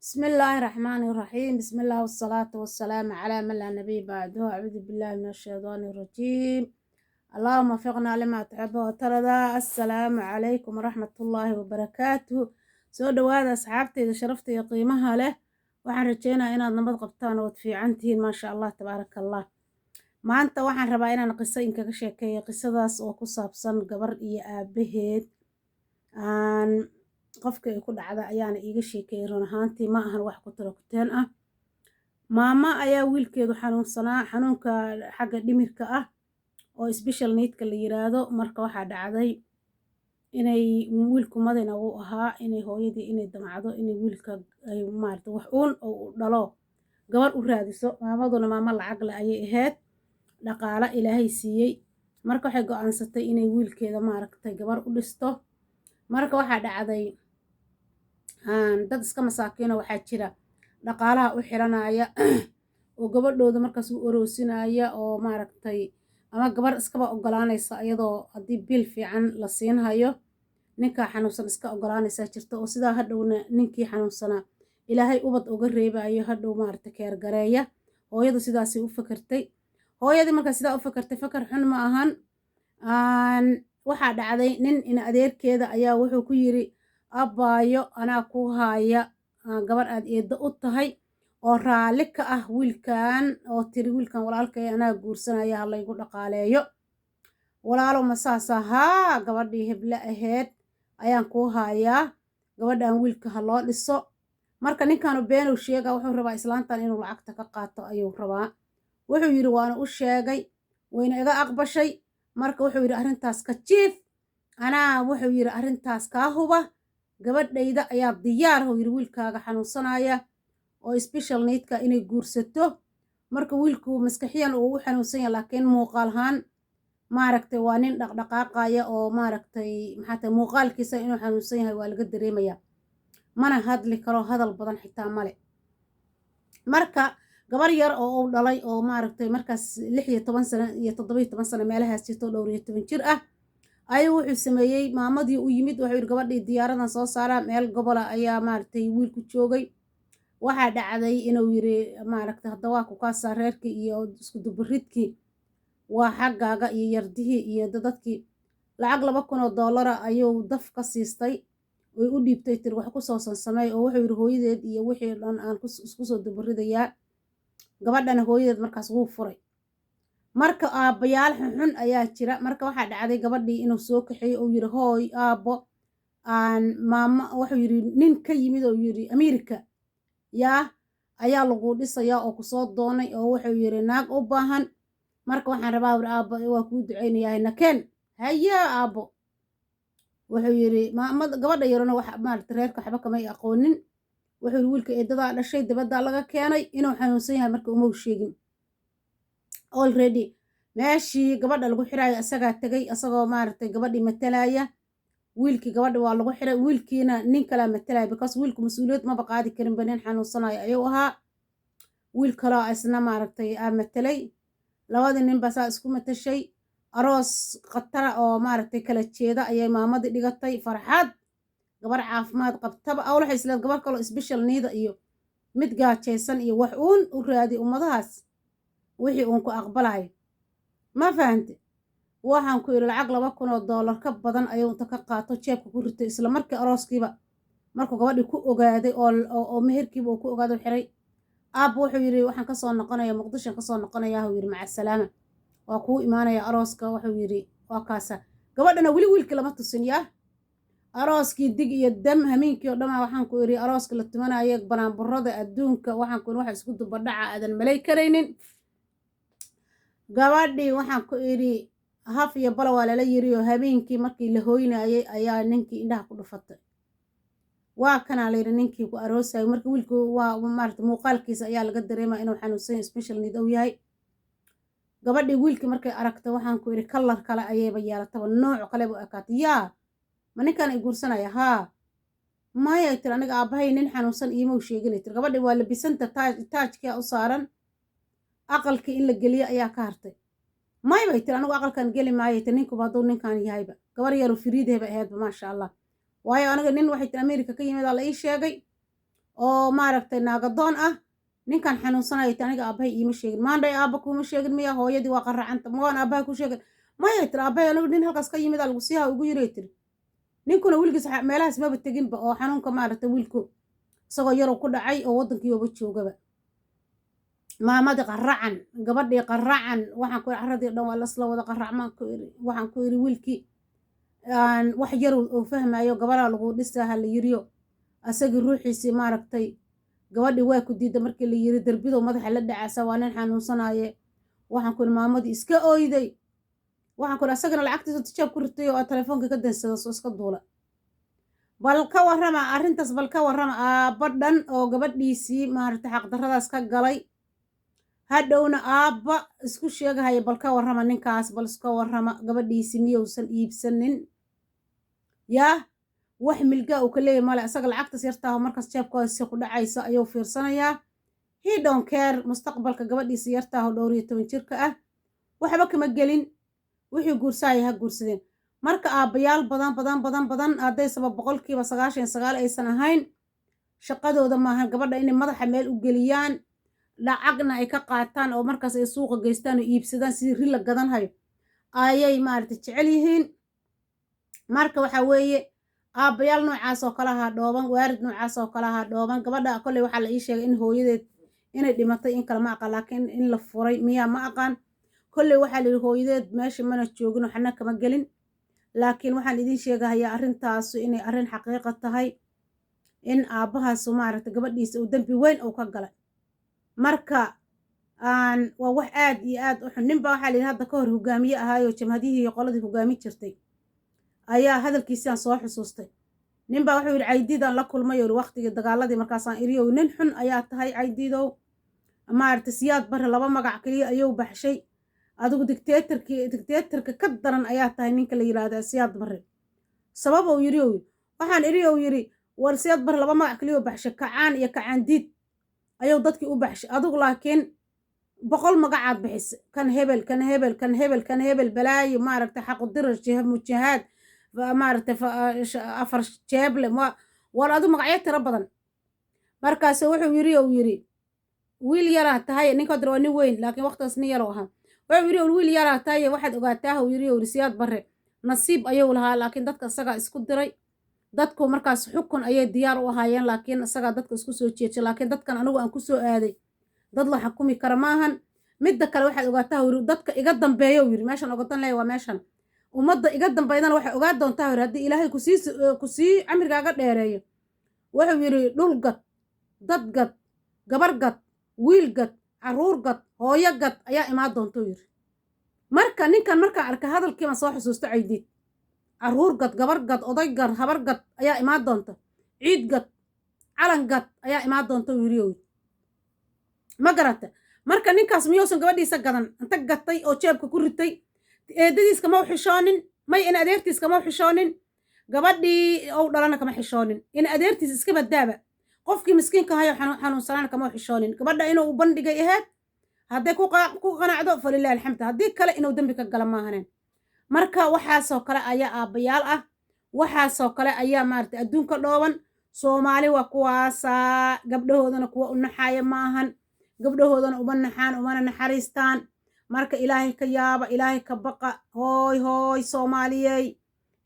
بسم الله الرحمن الرحيم، بسم الله والصلاة والسلام على من لا نبي بعده. أعوذ بالله من الشيطان الرجيم، اللهم وفقنا لما تحب وترضى. السلام عليكم ورحمة الله وبركاته. Soo dhawaada asxaabteyda sharafta iyo qiimaha leh. Waxaan rajeynayaa inaad nabad qabtaan ood fiican tihiin. Maasha Allah, tabaaraka Allah. Maanta waxaan rabaa inaan qiso inkaga sheekeeyo, qisadaas oo ku saabsan gabar iyo aabaheed. Aan qofka ay ku dhacda ayaana iiga sheekeeyay. Run ahaantii ma ahan wax ku talokuteen ah. Maamo ayaa wiilkeedu xanuunsanaa, xanuunka xagga dhimirka ah oo special needka la yiraahdo. Marka waxaa dhacday inay wiilku madina uu ahaa, inay hooyadii inay damacdo inay wiilka ay maarata wax uun oo u dhalo gabar u raadiso. Maamaduna maamo lacag le ayay ahayd, dhaqaalo Ilaahay siiyey. Marka waxay go-aansatay inay wiilkeeda maaragtay gabar u dhisto. Marka waxaa dhacday, dad iska masaakiino waxaa jira dhaqaalaha u xiranaya oo gabadhooda markaas u oroosinaya, oo maaragtay ama gabar iskaba ogolaanaysa iyadoo haddii biil fiican la siinhayo ninkaa xanuunsan iska ogolaanaysaa jirta, oo sidaa hadhowna ninkii xanuunsanaa Ilaahay ubad uga reebayo, hadhow maaragtay keergareeya. Hooyadu sidaasay u fakertay. Hooyadii markaa sidaa u fakertay, fakar xun ma ahan. Waxaa dhacday nin in adeerkeeda ayaa wuxuu ku yiri: "Abbaayo, anaa ku haaya gabar aad eeddo u tahay oo raalli ka ah wiilkan, oo tiri wiilkan walaalkay anaa guursanaya, ha laygu dhaqaaleeyo." "Walaalo, ma saasa? Haa, gabadhii heble ahayd ayaan kuu haayaa, gabadhan wiilka ha loo dhiso." Marka ninkaanu beenow sheega, wuxuu rabaa islaantan inuu lacagta ka qaato ayuu rabaa. Wuxuu yidhi: "Waana u sheegay, wayna iga aqbashay." Marka wuxuu yidhi: "Arrintaas ka jiif, anaa," wuxuu yidhi, "arrintaas kaa huba, gabadhayda ayaa diyaar," uu yidhi, "wiilkaaga xanuunsanaya oo special needka inay guursato." Marka wiilku maskaxiyan uu u xanuunsan yahay, laakiin muuqaal ahaan maaragtay waa nin dhaqdhaqaaqaya oo maaragtay maxaa tahay, muuqaalkiisa inuu xanuunsan yahay waa laga dareemaya, mana hadli karo, hadal badan xitaa male. Marka gabar yar oo uu dhalay oo maaragtay markaas 16 sano iyo 17 sano meelahaas jirto, dhowr iyo toban jir ah, ayuu wuxuu sameeyey, maamadii u yimid, wuxuu yidhi: "Gabadhii diyaaradan soo saaraa." Meel gobola ayaa maaragtay wiilku joogay. Waxaa dhacday inuu yidhi: "Maaragtay hadda waa ku kaasaa, reerkii iyo isku dubaridkii waa xaggaaga iyo yardihii iyo dadkii." Lacag $2000 ayuu daf ka siistay, way u dhiibtay, tiri: "Wax kusoo sansamey." Oo wuxuu yidhi: "Hooyadeed iyo wixii dhan aan isku soo dubaridayaa." Gabadhana hooyadeed markaas wuu furay. Marka aabbayaal xunxun ayaa jira. Marka waxaa dhacday gabadhii inuu soo kaxeeyo, uu yidhi: "Hooy, aabbo, aan maamo," wuxuu yidhi, "nin ka yimid," oo yidhi, "Amerika yaa ayaa lagu dhisayaa oo kusoo doonay," oo wuxuu yidhi, "naag u baahan. Marka waxaan rabaa," uri, "aabbo, waa kuu ducaynayaa, nakeen." "Hayaa aabbo," wuxuu yidhi. Maamada gabadha yarona wax maarata reerka waxba kamay aqoonin. Wuxuu yidhi: "Wiilka eedadaa dhashay, dibaddaa laga keenay." Inuu xanuunsan yahay marka umau sheegin. Already meeshii gabadha lagu xiraayo isagaa tegay, isagoo maaragtay gabadhii matalaya. Wiilkii gabadha waa lagu xiray, wiilkiina nin kalaa matalaya, because wiilku mas-uuliyad maba qaadi karinba, nin xanuunsanayo ayuu ahaa. Wiil kaloo isna maaragtay aa matalay. Labadii nin baa saa isku matashay. Aroos khatara oo maaragtay kala jeeda ayay maamadii dhigatay. Farxad, gabar caafimaad qabtaba awl waxay isleed gabar kaloo special needa iyo mid gaajaysan iyo wax uun u raadi ummadahaas wixii uun ku aqbalayo. Ma fahante? Waxaan ku yidhi, lacag $2000 ka badan ayuu inta ka qaato jeebka ku ritay isla markii arooskiiba. Markuu gabadhii ku ogaaday oo meherkiiba uu ku ogaaday, xiray. Aabba, wuxuu yidhi, "waxaan kasoo noqonaya Muqdishoan kasoo noqonayaa," uu yidhi, "maca salaama, waa kuu imaanaya arooska." Wuxuu yidhi: "Waa kaasa." Gabadhana weli wiilkii lama tusin. Yaa arooskii dig iyo dam hameenkii oo dhamaa, waxaan ku idhi, arooska la tumanayo, banaanburada adduunka, waxaan ku idhi, waxa isku dubadhaca aadan malay karaynin. Gabadhii, waxaan ku idhi, haf iyo bala waa lala yiri, oo habeenkii markii la hooynayay ayaa ninkii indhaha ku dhufatay. Waa kanaa la yidhi ninkii ku aroosayo. Marka wiilku waa maarata muuqaalkiisa ayaa laga dareemaa inuu xanuunsan yahay, special need uu yahay. Gabadhii wiilkii markay aragtay, waxaan ku idhi, color kale ayayba yeelataba, nooc kaleba u ekaatay. "Yaa, ma ninkaan ay guursanaya?" "Haa." "Maya," ay tiri, "aniga aabbahay nin xanuunsan iimau sheeginay," tiri. Gabadhii waa labisanta, taajkia u saaran, aqalkii in la geliyo ayaa ka hartay. "May," bay tiri, "anigu aqalkan geli maayo," tiri, "ninkuba hadduu ninkan yahayba." Gabar yaru firiidahayba ahaydba, maasha Allah. "Waayo aniga nin," waxay tiri, "America ka yimid aa la ii sheegay." Oo maaragtay naagadoon ah, ninkan xanuunsanaya ti aniga aabbahay iima sheegin. Maandhay, aabba kuuma sheegin miya? Hooyadii waa qaracanta, mawaan aabbaha ku sheegin? Mayay tiri, aabbahay anigu nin halkaas ka yimid aa lagu siiha ugu yiray tiri. Ninkuna wiilkiis meelahaas maba teginba, oo xanuunka maaragtay wiilku isagoo yarow ku dhacay oo waddankiiba joogaba. Maamadii qaracan, gabadhii qaracan, waxaan ku iri carradii dhan waa lasla wada qaracmaan ku iri. Waxaan ku iri wiilkii aan wax yarow oo fahmayo, gabaraa lagu dhisaa ha la yiriyo, asagii ruuxiisii maaragtay gabadhii waa ku diidda markii la yiri, derbidow madaxa la dhacasa, waa nin xanuunsanaaye. Waxaan ku iri maamadii iska oyday. Waxaan ku iri asagana lacagtiisa tijaab ku ritay oo telefoonka ka dansada, soo iska duula. Bal ka warrama arrintaas, bal ka warrama aabba dhan oo gabadhiisii maaragtay xaqdarradaas ka galay, hadhowna aabba isku sheegahaya. Bal ka warrama ninkaas, bal iska warrama, gabadhiisii miyousan iibsanin? Yaa wax milgaa uu ka leeyahy male. Isaga lacagtaas yartaaho markaas jeebkoodasi ku dhacaysa ayuu fiirsanayaa. He don't care mustaqbalka gabadhiisa yartaaho dhowr iyo toban jirka ah, waxba kama gelin. Wixii guursaaya ha guursadeen. Marka aabbayaal badan badan badan badan, haddaysaba 99% aysan ahayn, shaqadooda maahan gabadha inay madaxa meel u geliyaan, lacagna ay ka qaataan oo markaas ay suuqa geystaan oo iibsadaan sidii ri la gadanhayo ayay maaragtay jecel yihiin. Marka waxaa weeye aabbayaal noocaas oo kale ahaa dhooban, waarid noocaas oo kale ahaa dhooban. Gabadha kolley waxaa la ii sheegay in hooyadeed inay dhimatay, in kale ma aqaan, laakiin in la furay miyaa ma aqaan. Kolley waxaa la yidhi hooyadeed meesha mana joogin, waxna kama gelin. Laakiin waxaan idiin sheegahayaa arrintaasu inay arrin xaqiiqa tahay, in aabbahaasu maaragtay gabadhiisa uu dembi weyn uu ka galay. Marka aan waa wax aad iyo aad u xun. Ninbaa waxaa la yidhi hadda ka hor hogaamiye ahaayoo jamhadihii iyo qoladii hogaami jirtay ayaa hadalkiisaan soo xusuustay. Ninbaa wuxuu yidhi, Caydiidaan la kulmay oo waqtigii dagaaladii, markaasaan iriyow, nin xun ayaa tahay Caydiidow, maaragtay Siyaad Barre laba magac keliya ayuu baxshay, adigu dictatorkii dictatorka ka daran ayaa tahay ninka la yidhaahda Siyaad Barre. Sabab uu yidhi ow, waxaan iri ou yidhi, war Siyaad Barre laba magac keliya u baxshay, kacaan iyo kacaan diid ayuu dadkii u baxshay, adigu laakiin 100 magacaad bixisay, kan hebel, kan hebel, kan hebel, kan hebel, balaayo, maaragtay xaqudirar, mujahaad, maaragtay afar jeeble, war adu magacyo tiro badan. Markaase wuxuu yidhi ou yidhi, wiil yaraa tahay. Ninka hadda waa nin weyn, laakiin waqtigaas nin yaroo ahaa. Wuxuu yidhi, wiil yaraa tahay, waxaad ogaataa, uu yidhi, yidhi Siyaad Barre nasiib ayuu lahaa, laakiin dadka isagaa isku diray. Dadku markaas xukun ayay diyaar u ahaayeen, laakiin isagaa dadka isku soo jeedshay. Laakiin dadkan anigu aan ku soo aaday dad la xukumi kara maahan. Midda kale waxaad ogaataa, uu yidhi, dadka iga dambeeya, uu yidhi, meeshan ogadan leeya waa meeshan ummadda iga dambeydana waxay ogaa doontaa, yidhi, haddii Ilaahay kusii camrigaaga dheereeyo. Wuxuu yidhi, dhul gad, dad gad, gabar gad, wiil gad, carruur gad, hooyo gad ayaa imaan doonta, uu yidhi. Marka ninkan markaan arkay hadalkii baan soo xusuusta Caydiid. Carruur gad, gabar gad, oday gad, habar gad ayaa imaan doonta, ciid gad, calan gad ayaa imaan doonta, uu yidhi. Ow, ma garata? Marka ninkaas miyuusan gabadhiisa gadan? Inta gatay oo jeebka ku ritay, eedadiis kama u xishoonin, may in adeertiis kama u xishoonin, gabadhii ou dhalana kama xishoonin, in adeertiis iska badaaba, qofkii miskiinka hayo xanuunsanaana kama u xishoonin. Gabadha inuu u bandhigay ahayd, hadday ku qanacdo falilahi alxamdu, haddii kale inuu dembi ka gala maahaneen. Marka waxaasoo kale ayaa aabbayaal ah, waxaasoo kale ayaa maaragtay adduunka dhooban. Soomaali waa kuwaasaa, gabdhahoodana kuwa u naxaaya maahan, gabdhahoodana uma naxaan, umana naxariistaan. Marka Ilaahay ka yaaba, Ilaahay ka baqa. Hooy hooy Soomaaliyey,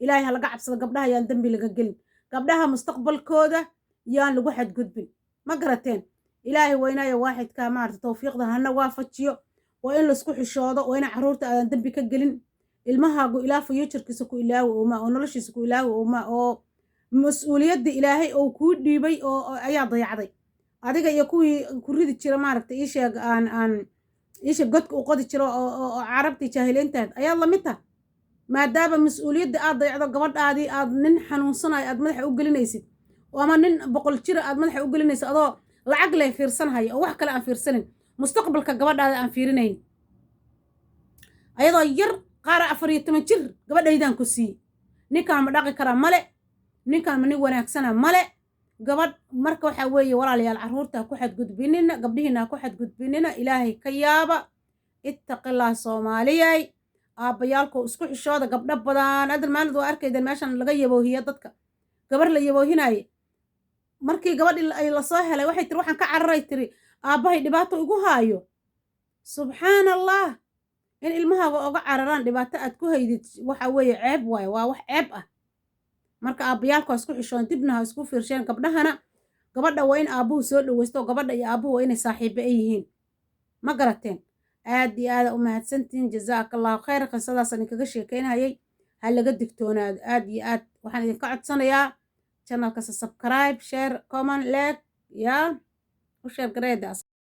Ilaahay ha laga cabsado. Gabdhaha yaan dembi laga gelin, gabdhaha mustaqbalkooda yaan lagu xadgudbin. Ma garateen? Ilaahay weynaayo waaxidka maarata tawfiiqdan hana waafajiyo. Waa in laisku xishoodo, waa ina carruurta aadan dembi ka gelin. Ilmahaagu ilaa future-kiisa ku ilaawi uma oo noloshiisa ku ilaawi uma oo mas-uuliyadda Ilaahay oo kuu dhiibay oo ayaa dayacday adiga iyo kuwii ku ridi jira, maaragtay ii sheeg, aan ii sheeg, godka u qodi jiro oo carabtii jaahiliintahed ayaad lamid tahay, maadaama mas-uuliyadda aad dayacdo, gabadhaadii aad nin xanuunsanayo aad madaxa u gelinaysid, ama nin 100 jira aad madaxa u gelinaysid, adoo lacag leh fiirsanhaya oo wax kale aan fiirsanin, mustaqbalka gabadhaada aan fiirinayn, ayadoo yar qaara 14 jir gabadhaydaan ku siiyey. Ninkaan ma dhaqi karaa? Male. Ninkaan ma nin wanaagsana? Male. Gabadh marka waxaa weeye, walaalayaal, carruurta ha ku xadgudbinina, gabdhihiina ha ku xadgudbinina. Ilaahay ka yaaba, ittaqillah Soomaaliyay. Aabbayaalko isku xishooda. Gabdho badan adan maalid waa arkaydan meeshan laga yaboohiya, dadka gabar la yaboohinaaye. Markii gabadhii ay lasoo helay, waxay tiri, "Waxaan ka cararay," tiri, "aabbahay dhibaato igu haayo." Subxaan Allah, in ilmahaaga oga cararaan dhibaato aad ku haydid, waxa weeye ceeb waaye, waa wax ceeb ah. Marka aabbayaalku ha isku xishoon, dibna ha isku fiirsheen. Gabdhahana, gabadha waa in aabbuhu soo dhaweysto, gabadha iyo aabbuhu waa inay saaxiibo ay yihiin. Ma garateen? Aad iyo aada u mahadsantihiin, jazaaka Allahu khayr. Qisadaasaan idinkaga sheekeynayay, ha laga digtoonaado aad iyo aad. Waxaan idinka codsanayaa channelka subscribe, share, comment, like, yaa u share gareeda.